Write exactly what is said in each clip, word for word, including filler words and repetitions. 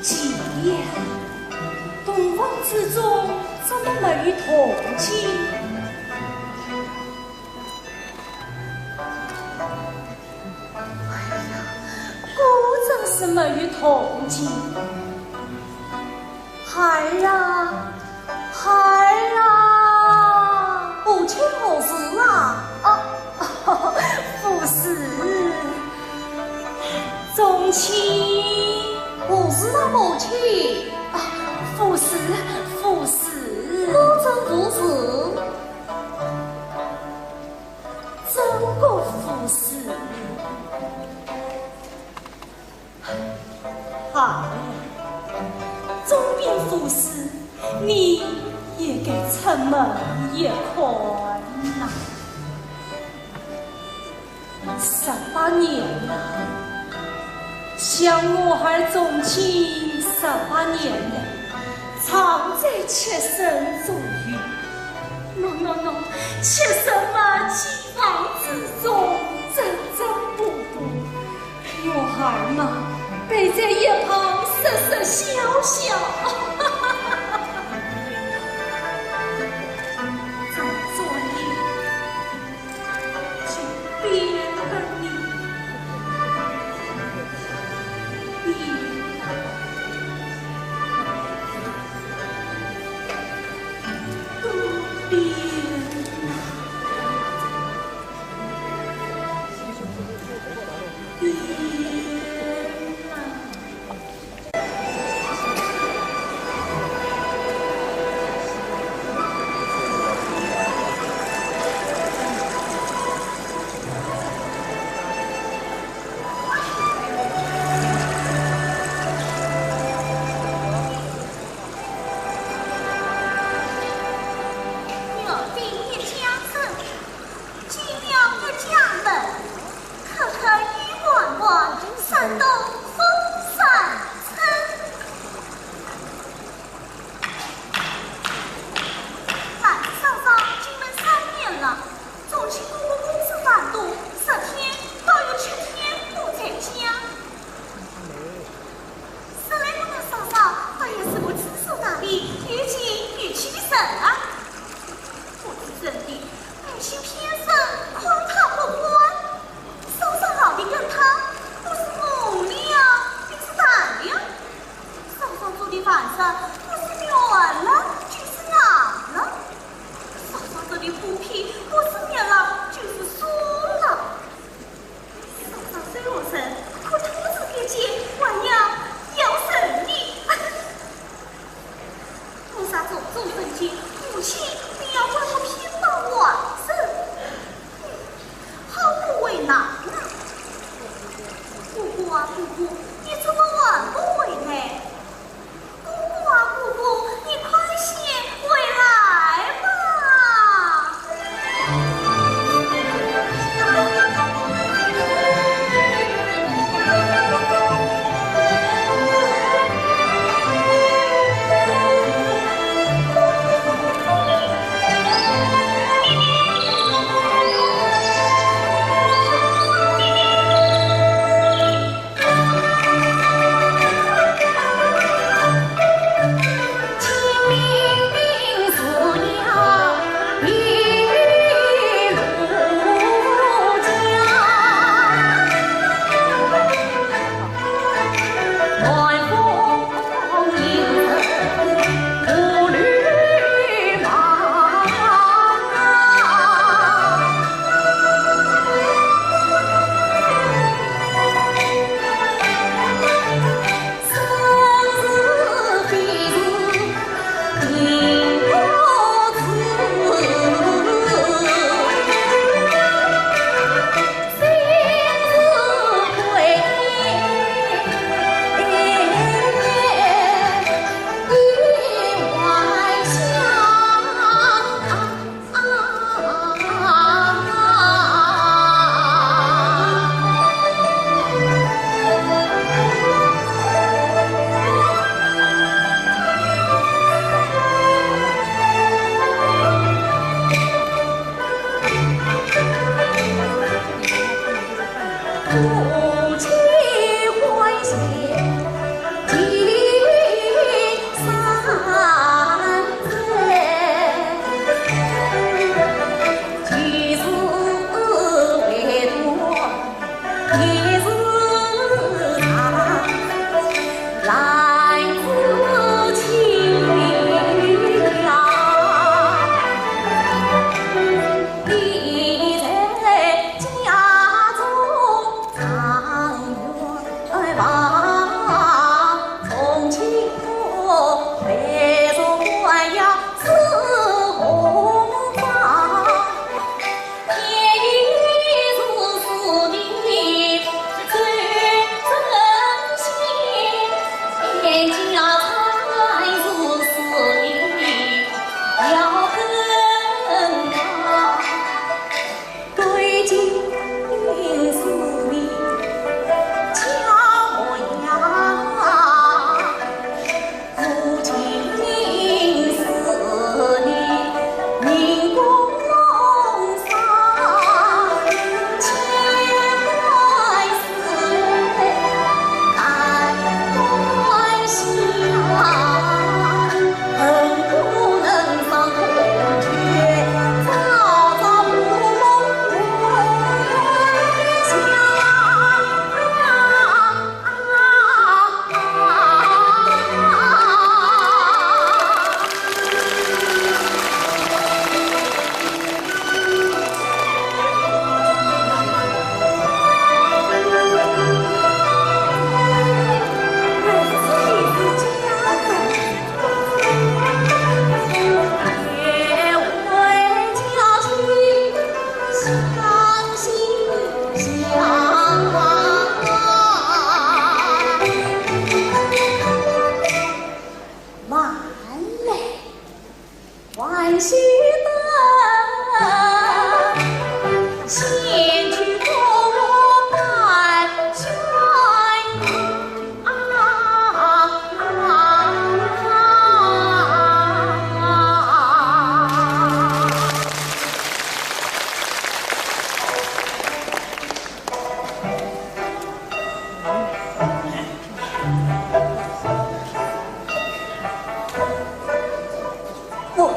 奇呀，洞房之中怎么没有铜镜？哎呀，果真是没有铜镜。孩儿啊，孩儿啊！母亲何事啊？啊， 不是，宗亲。不是啊，母亲。啊，不是，不是。果真不是？真个不是。 啊，总兵府事，你也该出门一看呐。十八年了，想我儿宗亲十八年了，常在妾身左右。喏喏喏，妾身嘛，寄望之中，怔怔步步。 我儿嘛，陪在一旁说说笑笑。这转眼就变了呢，变了，都变了。 嫂嫂做的饭菜，不是圆了，就是圆了。嫂嫂做的布匹，不是密了，就是松了。嫂嫂虽无人，可都是姐姐，还要孝顺你。我啥做做人情，母亲，你要怪我偏帮王生。 好不为难啊！姑姑啊，姑姑，你怎么还不回来？姑姑啊，姑姑，你快些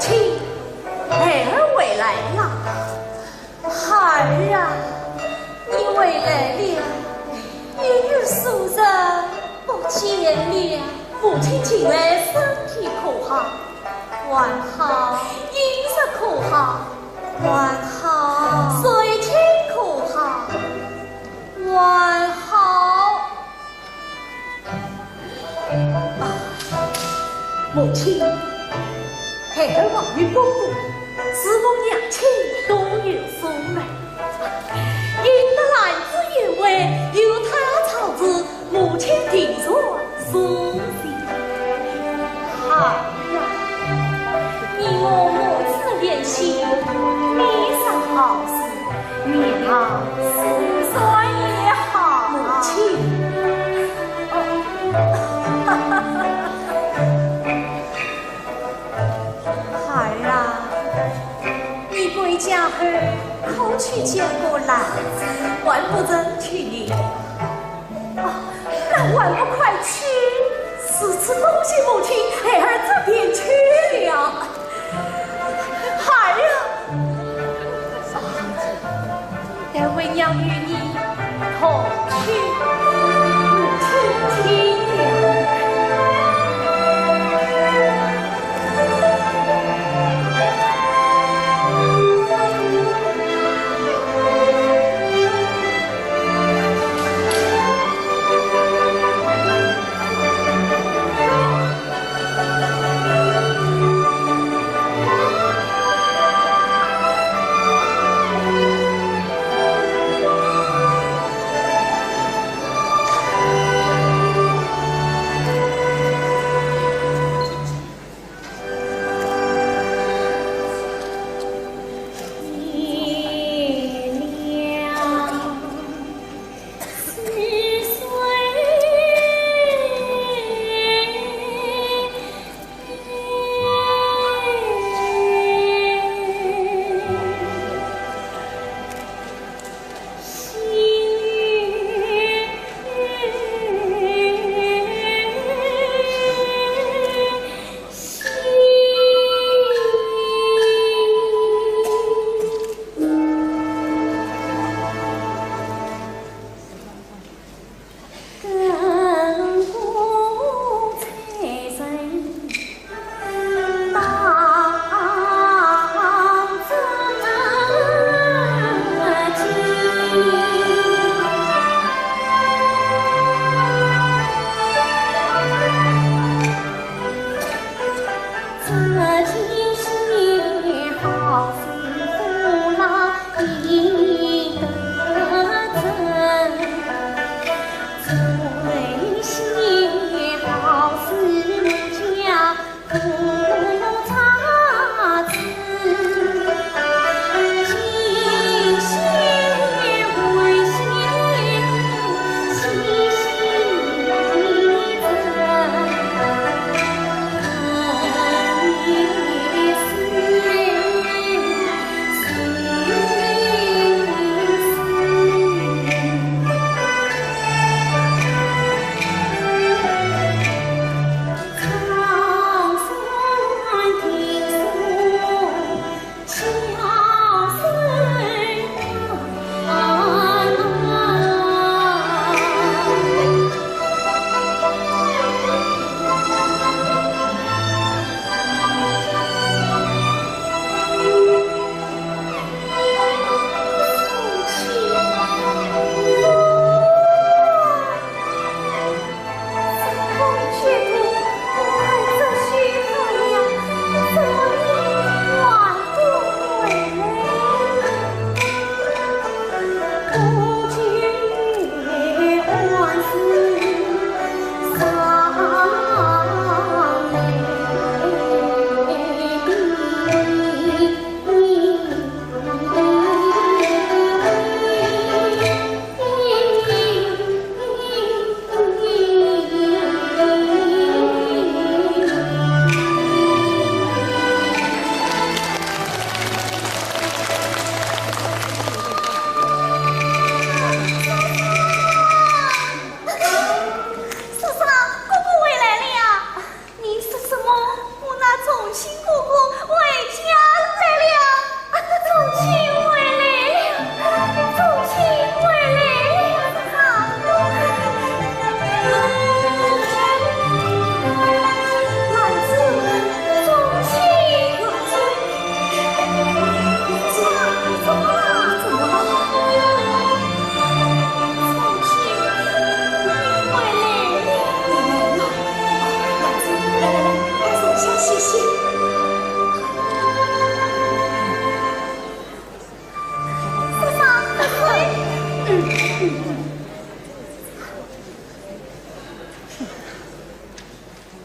亲，孩儿回来了。孩儿啊，你回来了，你与素贞不见了。母亲近来身体可好？还好。饮食可好？还好。睡天可好？还好。 母亲，孩儿望与公公、慈母娘亲多有疏远，因得兰子贤惠，有她操持，母亲定然顺心。孩儿啊，你我母子连心，未尝好事。 你好，是说也好。母亲。孩儿啊，你归家后，可去见过兰子？还不曾去呢。啊，那还不快去？如此多谢母亲，孩儿这便去了。 孩儿啊，待为娘与你同去，母亲请了。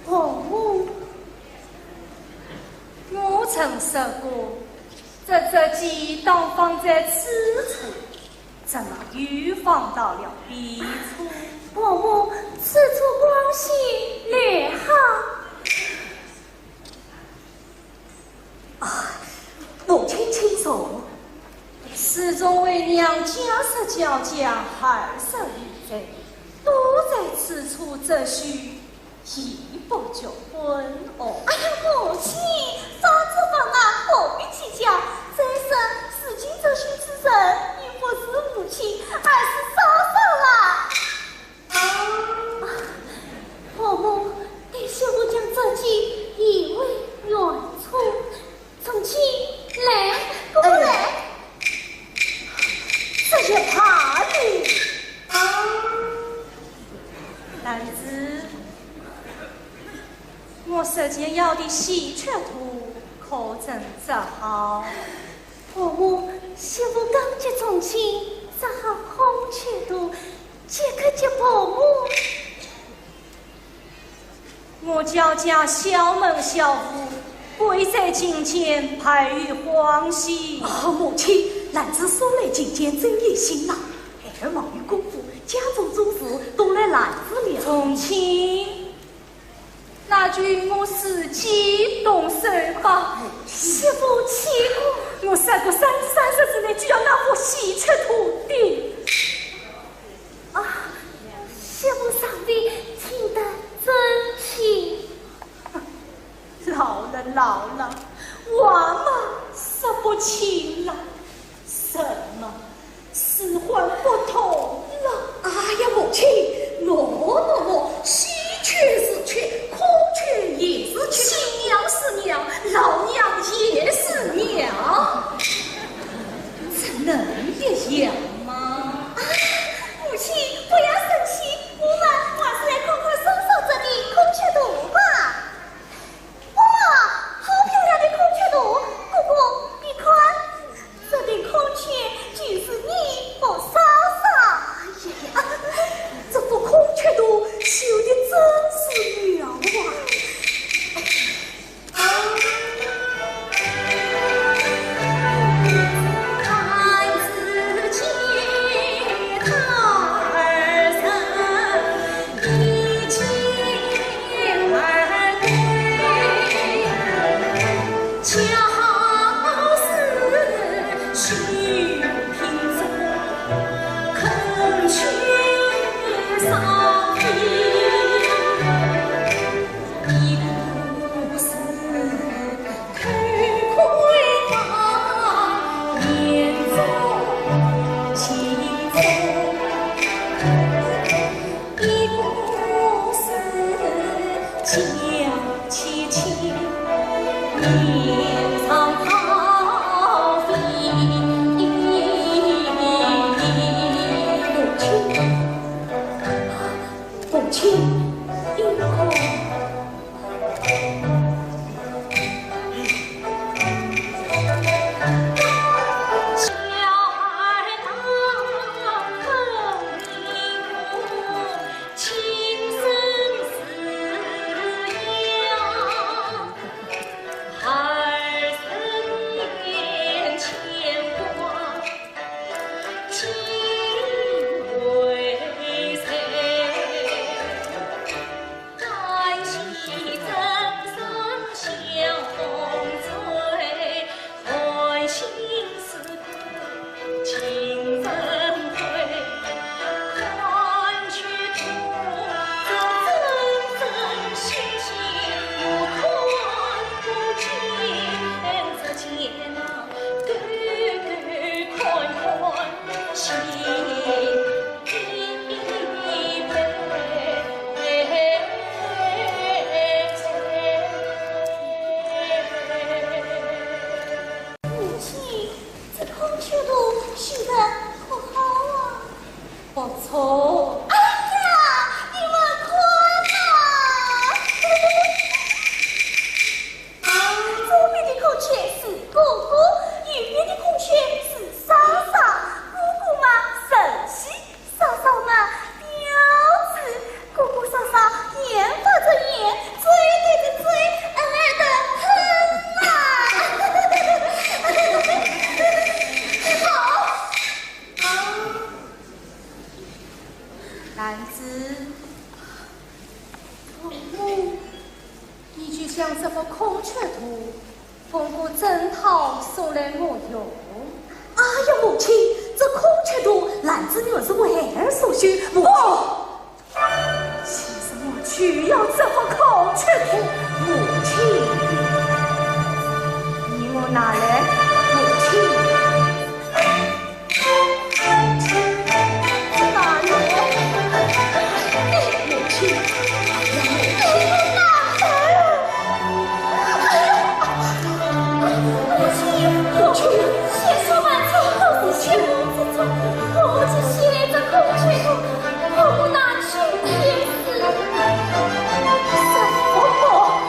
伯母，我曾说过，这折扇当放在此处，怎么又放到了别处？伯母，此处光线良好。 啊，母亲请坐。自从为娘家说焦家二十余载，都在此处遮雨，一不觉昏哦。哎呀，母亲，方子方啊，何必计较？再说，如今遮雨之人，已不是母亲，而是嫂嫂啦。 啊，伯母，待媳妇将这件移回原处。从今，来，过来。哎，这也怕你。啊，兰子，我说件要的喜鹊图可曾折好？伯母，媳妇刚给从亲折好孔雀图， 即刻给伯母。我焦家小门小户，贵在金钱，败于荒兮。啊，母亲，兰子素来勤俭真有心呐。孩儿忙于功夫，家中诸事都赖兰子了。从亲， 那就我自己动手吧。媳妇岂可？我说过三三十之内就要那幅喜鹊图的。啊，媳妇上帝请得真情。老了，老了，话嘛说不清了。什么 时换不同了。哎呀，母亲，喏喏喏，喜鹊是雀，孔雀也是雀，新娘是娘，老娘也是娘，这能一样吗？啊，母亲，不要生气，我们还是来看看嫂嫂这的孔雀图吧。 哇，好漂亮的孔雀图！哥哥，你看，这对孔雀就是你和嫂嫂。哎呀，这幅孔雀图绣得真是妙啊！ 母亲，母亲，有空。将这幅孔雀图奉过曾陶送来我用。哎呀，母亲，这孔雀图兰子玉是为孩儿所绣，母亲。哦，其实我就要这幅孔雀图，母亲。你我拿来，母亲。 什么？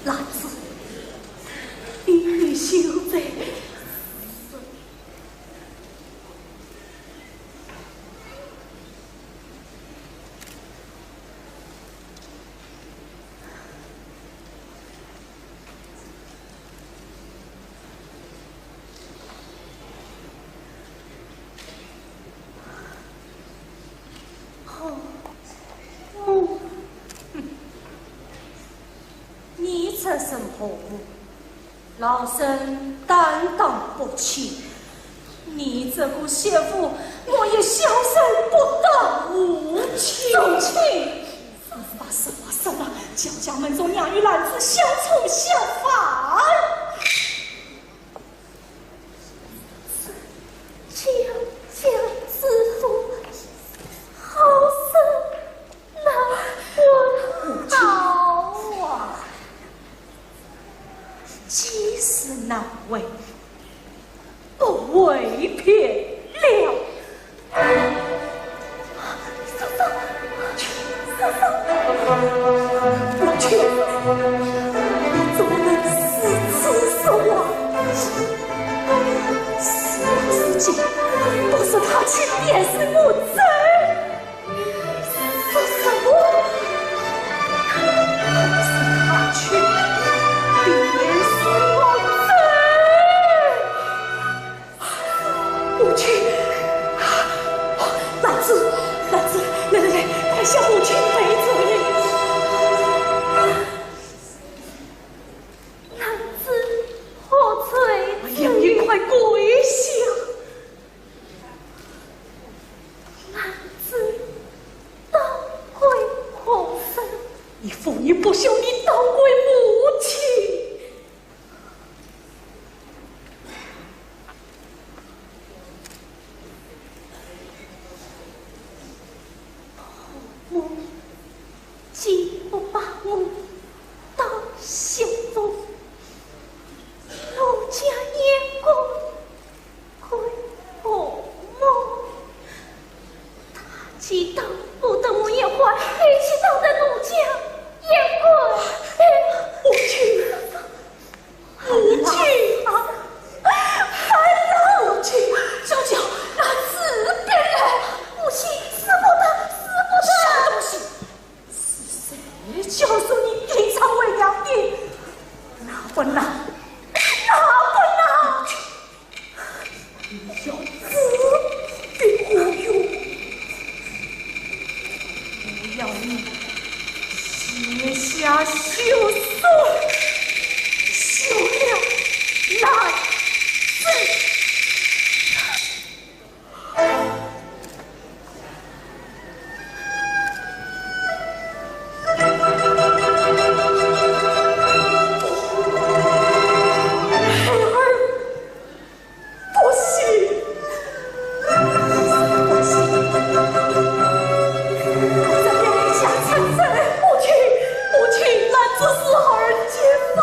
兰子，你，你休得。 你这身破衣，老身担当不起。你这个媳妇，我也孝顺不到无情。宗庆！什么什么什么？叫家门中娘与兰子相冲相反。 家家之福，好生难忘啊！既是难为，不为别了。 嫂嫂，嫂嫂，母亲，你怎么能如此说话？事到如今，不是他去便是我走。说什么？不是他去便是我走。 母亲，兰子，兰子，来来来，快向母亲赔罪。兰子，何罪之有？哎呀，你快跪下。兰子，刀归何人？你父女不孝，你刀归母亲。 母，既不把我当媳妇，奴家言归，归何母？他既当不得我丫鬟，何其当得奴家言归？母亲， 母亲啊，孩儿！母亲，小姐，兰子别来！母亲，使不得，使不得！什么东西？是谁教唆你隐藏为娘的？拿棍来！拿棍来！ 你要死的无用，我要你写下休书，休了兰子。不行，不行！我这边离家出走，母亲，母亲，兰子是儿媳妇。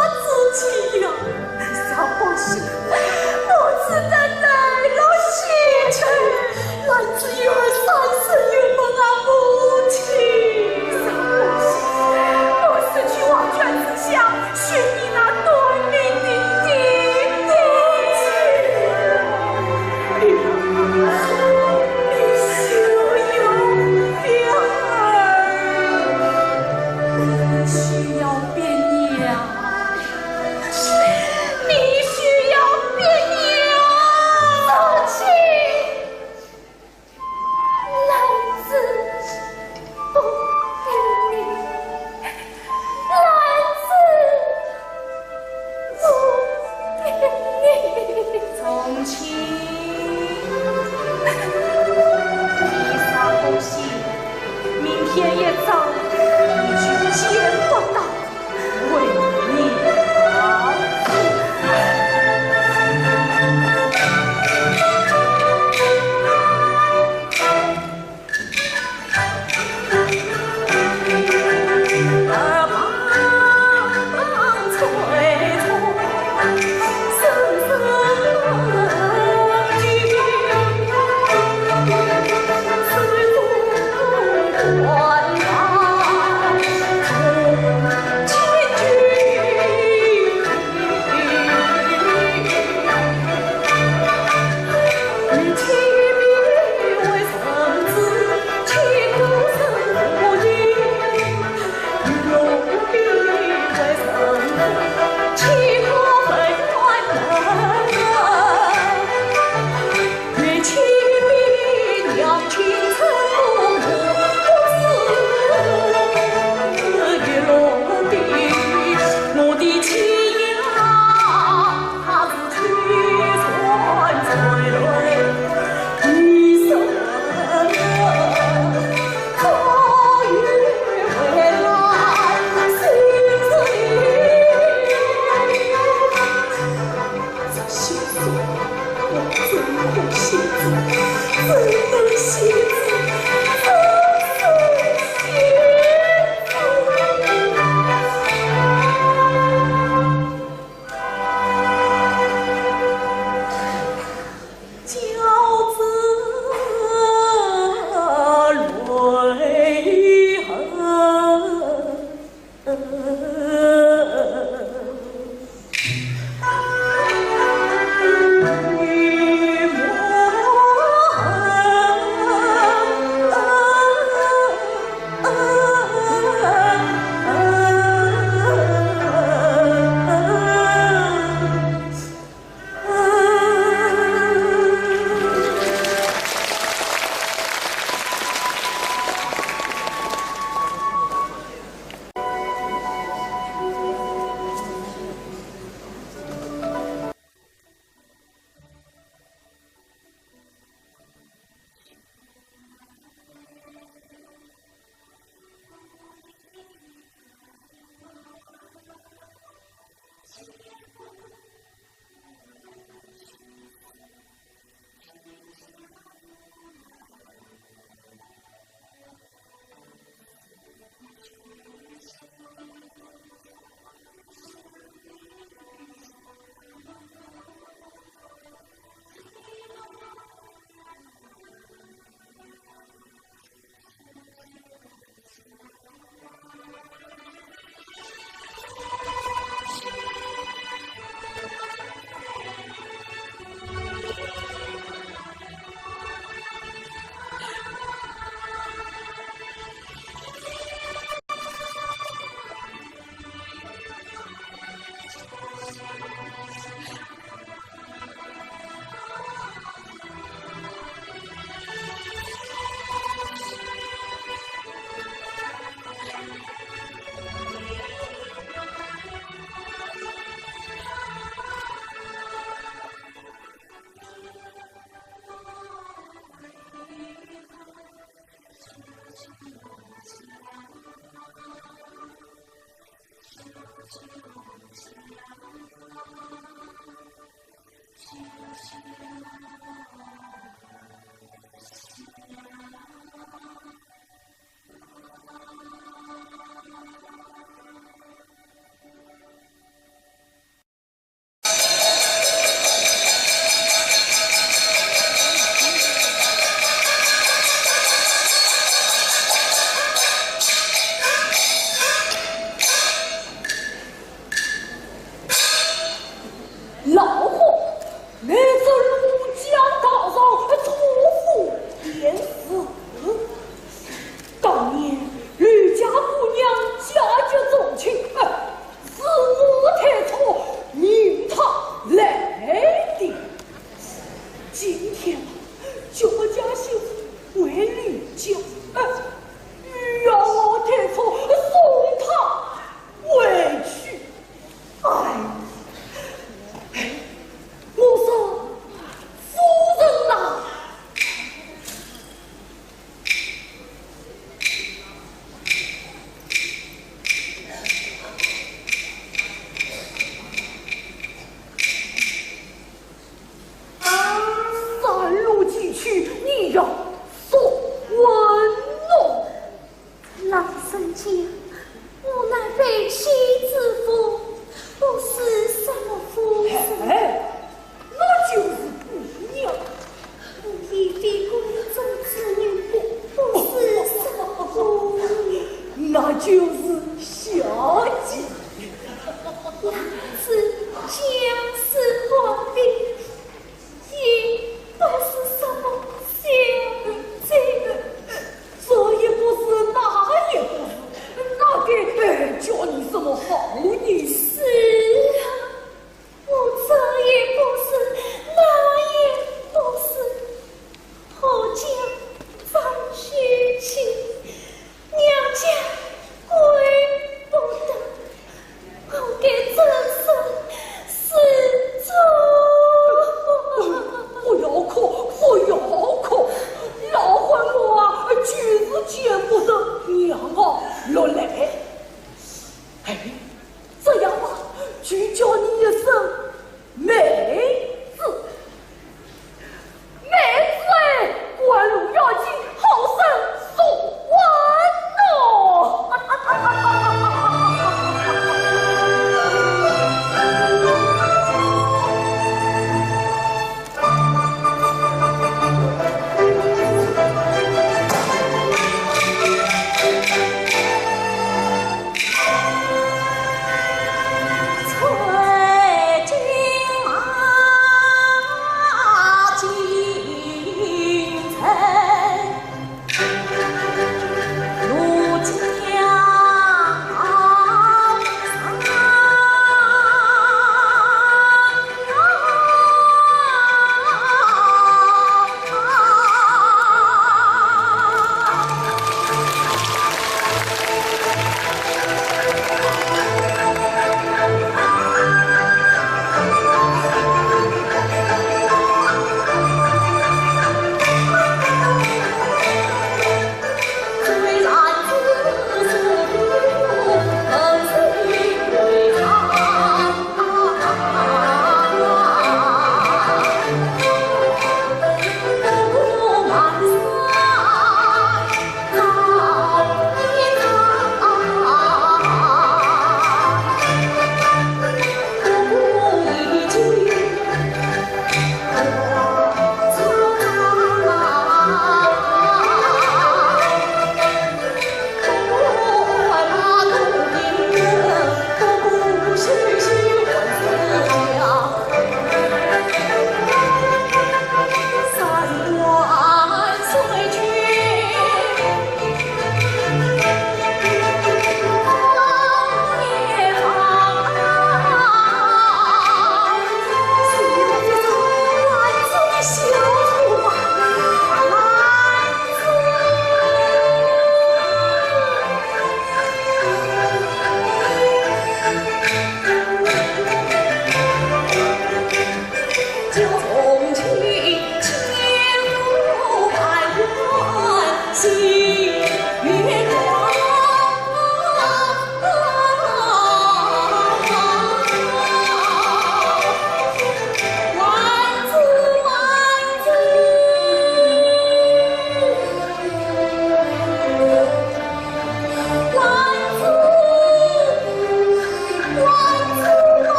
哎，冤枉太傅，送他回去。哎，哎，我说，夫人呐，山路崎岖，你要速稳哦。老人家，我乃被妻之妇，不是什么夫人。哎，那就是姑娘。我亦非宫中之女，不是什么姑娘。那就是小姐。老子家世混闭，也不是什么小姐。这也不是，那也不是，那该，哎，叫你什么好意思？是啊，我这也不是，那也不是，何家张雪琴，娘家贵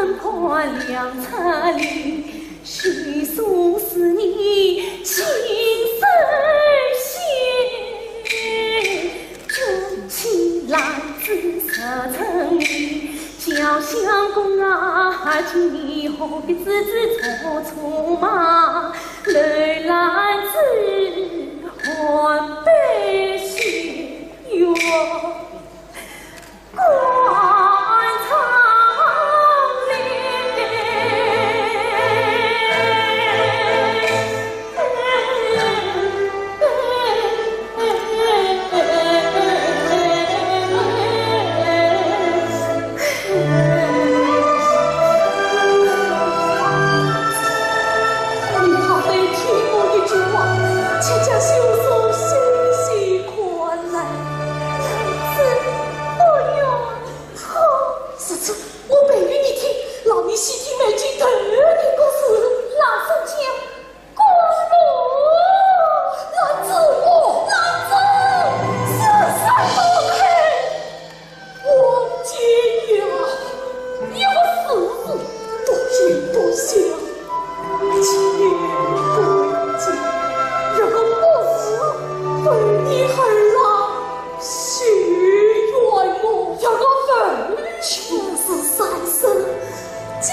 看两侧里，细数思念情深深。卷起篮子入城里，叫相公啊，今日何必支支错错嘛？楼兰子换杯喜哟。 你好歹听我一句话，却叫羞臊心心 看来，是，哎呀，好，是，是，我背给你听，让你细听每句头顶个字。老实讲，公路，拦住我，拦住，是山不开。 王姐呀，你个死妇，多谢多谢，千多谢，这个不是为你而来，许愿我这个坟前是三生结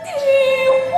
的花。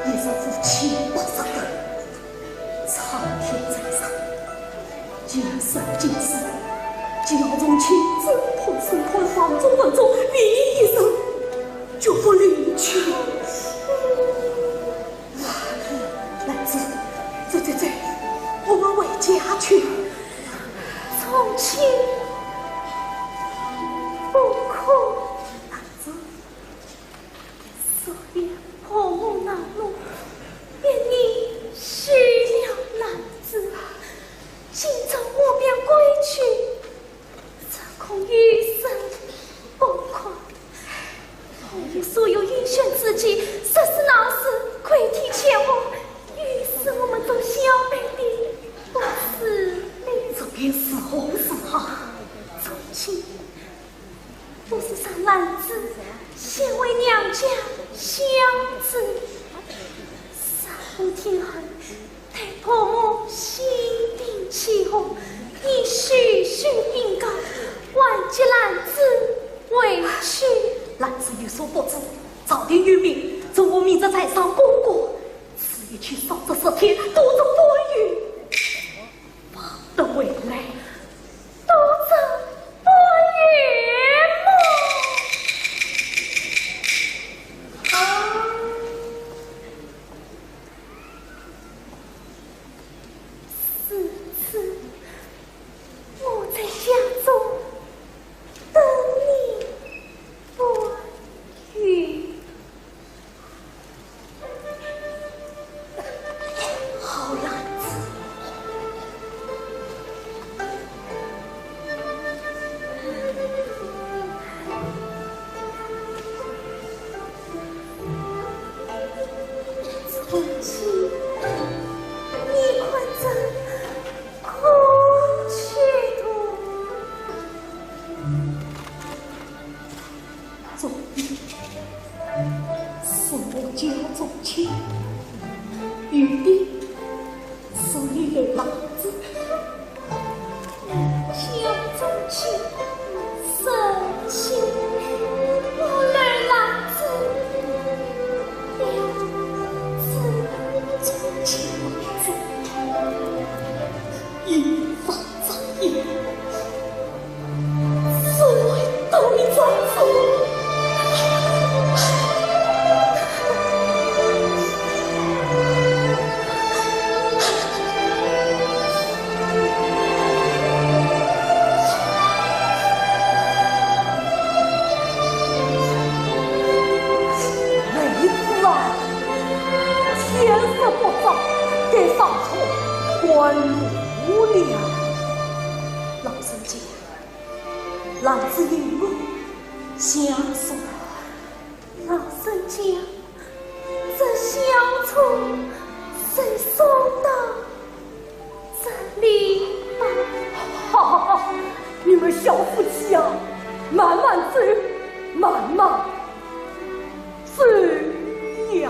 一日夫妻百日恩，苍天在上，今生今世，只要从前真看、真看、房中房中，你一生就不离去。 兰子，走走走，我们回家去。从前不哭，兰子，所以婆母恼怒，便你休了兰子。今朝我便归去， 只恐有人不快。我有所有优选之计，说是闹事，跪地求我，有时我们做小辈的，不是你。这便如何是好？从今，不是让兰子先回娘家相知，上天后 待婆母心平气和，你徐徐禀告，唤接兰子回去。兰子有所不知，朝廷有命，准我明日再上公馆，此一去少则十天，多则半月，方得回来。多则半月么？啊！ 如此，我在家中等你不语。好兰子。 从前，你看这孔雀图。 忠义是我家宗亲，玉帝是你的儿子。家宗亲，神仙，我的儿子，了子宗亲。一法 张爷，是我对张叔。妹子啊，天色不早，该上床观炉了。老人家， 兰子有我相送。老人将这小丑先送到这里吧。好，好，好，你们小夫妻啊，慢慢走，慢慢走呀。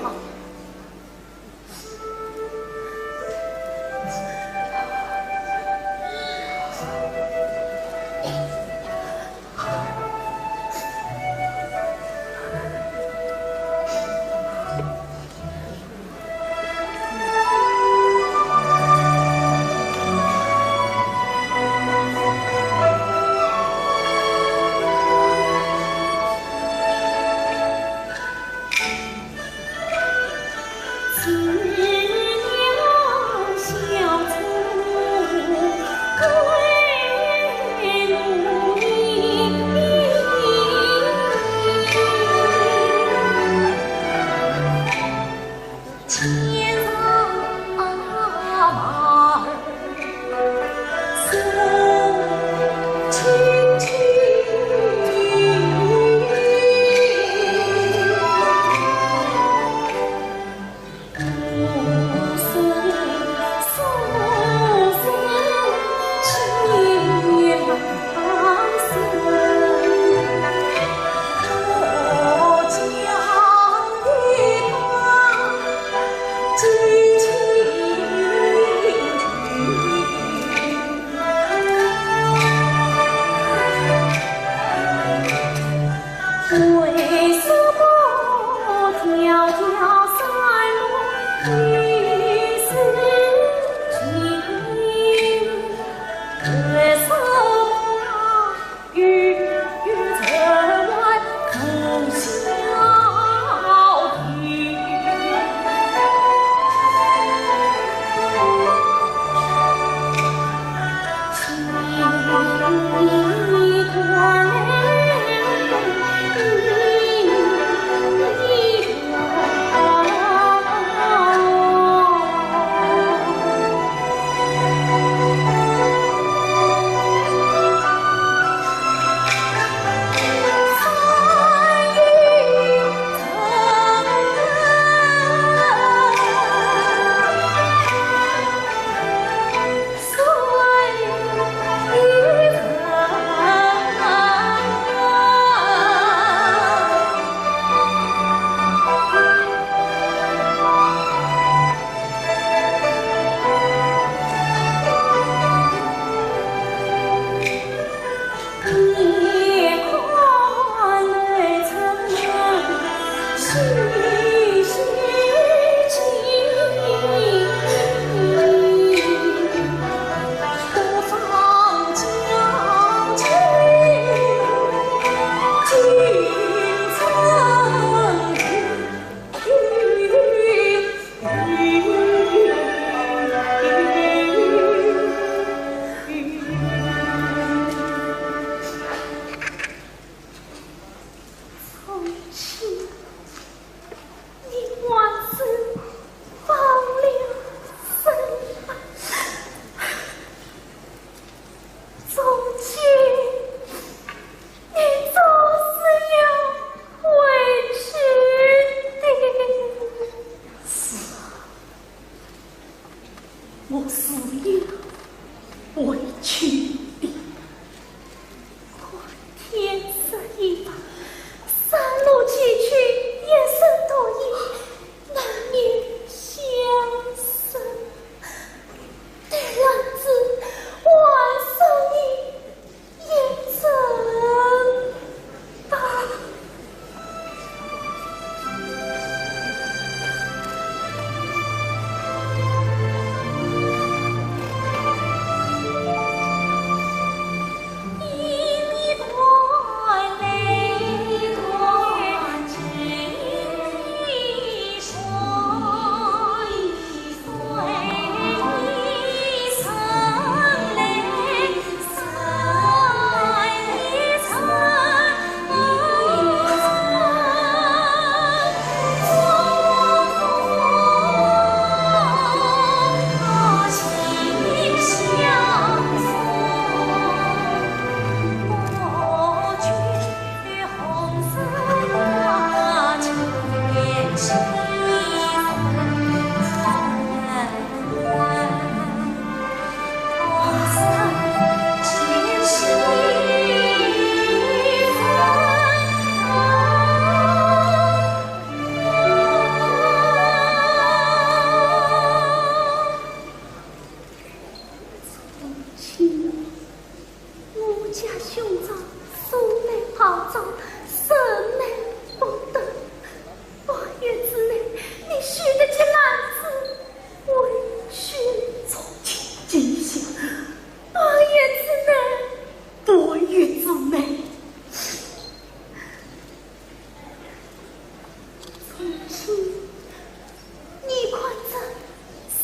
你看这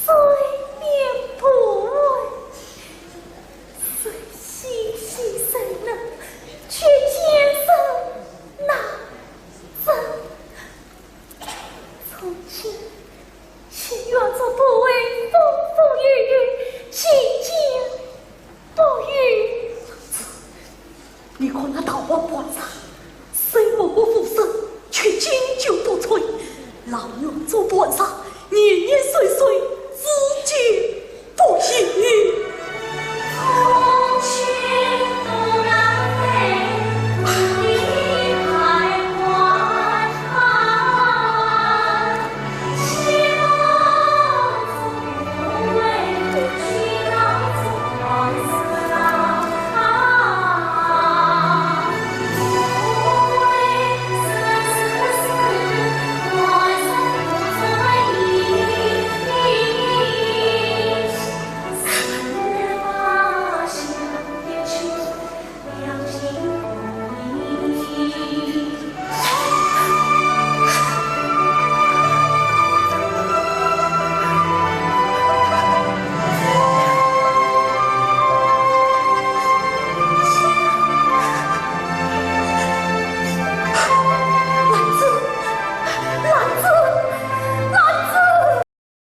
水面波纹，水细细水冷，却见人难认。从前，前院这波纹风风雨雨，今见 不语。你看那桃花半山，虽没我浮生，却经久不衰。老娘做半山，年年